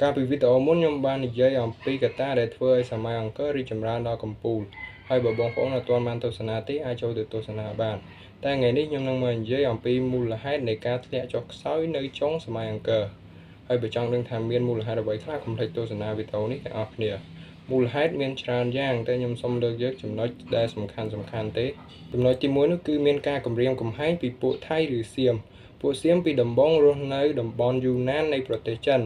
កាលពីវីដេអូមុនខ្ញុំបាននិយាយអំពីកត្តាដែលធ្វើឲ្យសម័យអង្គររីកចម្រើនដល់កំពូលហើយបើបងប្អូនអត់ទាន់បានទស្សនាទេអាចចូលទៅទស្សនាបានតែថ្ងៃនេះខ្ញុំនឹងមកនិយាយអំពីមូលហេតុនៃការធ្លាក់ចុះខ្សោយនៅចុងសម័យអង្គរហើយបើចង់ដឹងថាមានមូលហេតុអ្វីខ្លះកុំភ្លេចទស្សនាវីដេអូនេះទាំងអស់គ្នាមូលហេតុមានច្រើនយ៉ាងតែខ្ញុំសូមលើកយកចំណុចដែលសំខាន់ៗទេចំណុចទី1នោះគឺមានការគំរាមកំហែងពីពួកថៃឬសៀមពួកសៀមពីដំបូងរស់នៅតំបន់យូណាននៃប្រទេសចិន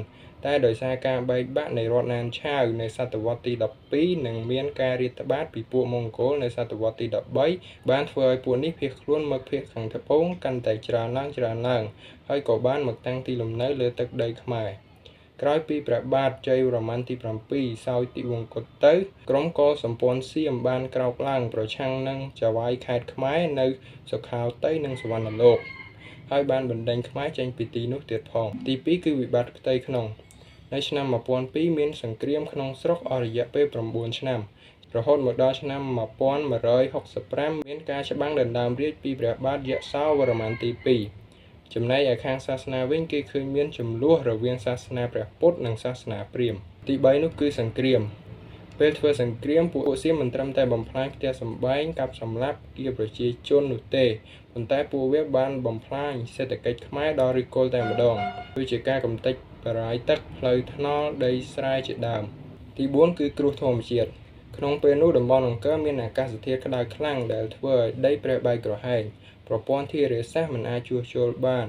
តែដោយសារការបែកបាក់នៃរដ្ឋណានឆាវនៅសតវត្សទី12និងមានការរាតត្បាតពីពួកម៉ុងហ្គោលនៅសតវត្សទី13បានធ្វើឲ្យពួកនេះភៀសខ្លួនមកភាគខាងត្បូងកាន់តែច្រើនឡើងហើយក៏បានមកតាំងទីលំនៅលើទឹកដីខ្មែរក្រោយពីព្រះបាទជ័យវរ្ម័នទី7សោយទិវង្គតទៅក្រុមកុលសម្ព័ន្ធសៀមបានក្រោកឡើងប្រឆាំងនឹងចៅហ្វាយខេត្តខ្មែរនៅសុខោទ័យនិងសុវណ្ណលោកហើយបានបណ្ដេញខ្មែរចេញពីទីនោះទៀតផងទី2គឺវិបត្តិផ្ទៃក្នុងនៅឆ្នាំ1002មានសង្គ្រាមក្នុងស្រុកអស់រយៈពេល9ឆ្នាំរហូតមកដល់ឆ្នាំ1165មានការច្បាំងដណ្ដើមរាជ្យពីព្រះបាទយសោវរ្ម័នទី2ចំណែកឯខាងសាសនាវិញគេឃើញមានចំនួនរវាងសាសនាព្រះពុទ្ធនិងសាសនាព្រាហ្មណ៍ទី3នោះគឺសង្គ្រាមពេលធ្វើសង្គ្រាមពួកសៀមមិនត្រឹមតែបំផ្លាញផ្ទះសម្បែងកាប់សម្លាប់គាប្រជាជននោះទេប៉ុន្តែពួកវាបានបំផ្លាញសេដ្ឋកិច្ចខ្មែរដល់ឫសគល់តែម្ដងដូចជាការកម្ទេចបារាយទឹកផ្លូវថ្នល់ដីស្រែជាដើមទី4គឺគ្រោះធម្មជាតិក្នុងពេលនោះតំបន់អង្គរមានអាកាសធាតុក្តៅខ្លាំងដែលធ្វើឲ្យដីប្រេះបែកក្រហែងប្រព័ន្ធធារាសាស្ត្រមិនអាចជួសជុលបាន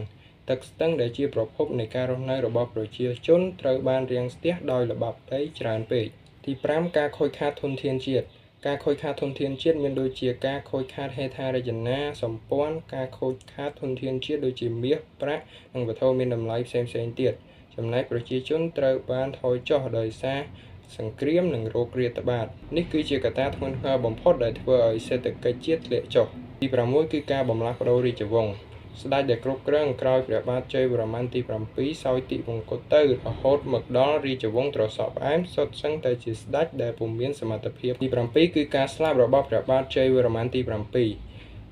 ទឹកស្ទឹងដែលជាប្រភពនៃការរស់នៅរបស់ប្រជាជនត្រូវបានរាំងស្ទះដោយល្បាប់ដីច្រើនពេកទី5ការខូចខាតធនធានជាតិការខូចខាតធនធានជាតិមានដូចជាការខូចខាតហេដ្ឋារចនាសម្ព័ន្ធការខូចខាតធនធានជាតិដូចជាមាសប្រាក់និងវត្ថុមានតម្លៃផ្សេងៗទៀតចំណែកប្រជាជនត្រូវបានថយចុះដោយសារសង្គ្រាមនិងរោគរាតត្បាតនេះគឺជាកត្តាធ្ងន់ធ្ងរបំផុតដែលធ្វើឲ្យសេដ្ឋកិច្ចជាតិធ្លាក់ចុះទី6គឺការបំលាស់ប្ដូររាជវង្សស្ដេចដែលគ្រប់គ្រងក្រោយព្រះបាទជ័យវរ្ម័នទី7សោយទិវង្គតទៅរហូតមកដល់រាជវង្សត្រសក់ផ្អែមសុទ្ធសឹងតែជាស្ដេចដែលពុំមានសមត្ថភាពទី7គឺការស្លាប់របស់ព្រះបាទជ័យវរ្ម័នទី7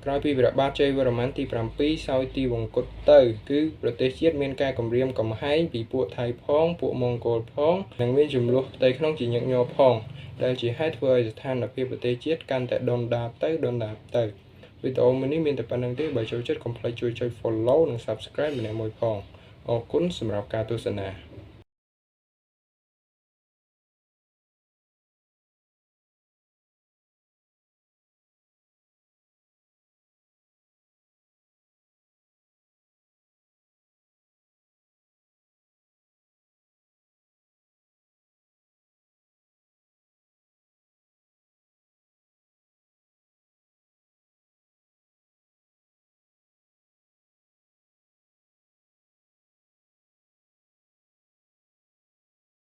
ក្រោយពីព្រះបាទជ័យវរ្ម័នទី7សោយទិវង្គតទៅគឺប្រទេសជាតិមានការគំរាមកំហែងពីពួកថៃផងពួកម៉ុងហ្គោលផងនិងមានចំនួនផ្ទៃក្នុងជាញឹកញាប់ផងដែលជាហេតុធ្វើឲ្យស្ថានភាពប្រទេសជាតិកាន់តែដុនដាបទៅវីដេអូមួយនេះមានតែប៉ុណ្្នឹងទេបើចូលចិត្តកុំភ្លេចជួយចុច Follow និង Subscribe ម្នាក់មួយផងអរគុណសម្រាប់ការទស្សនា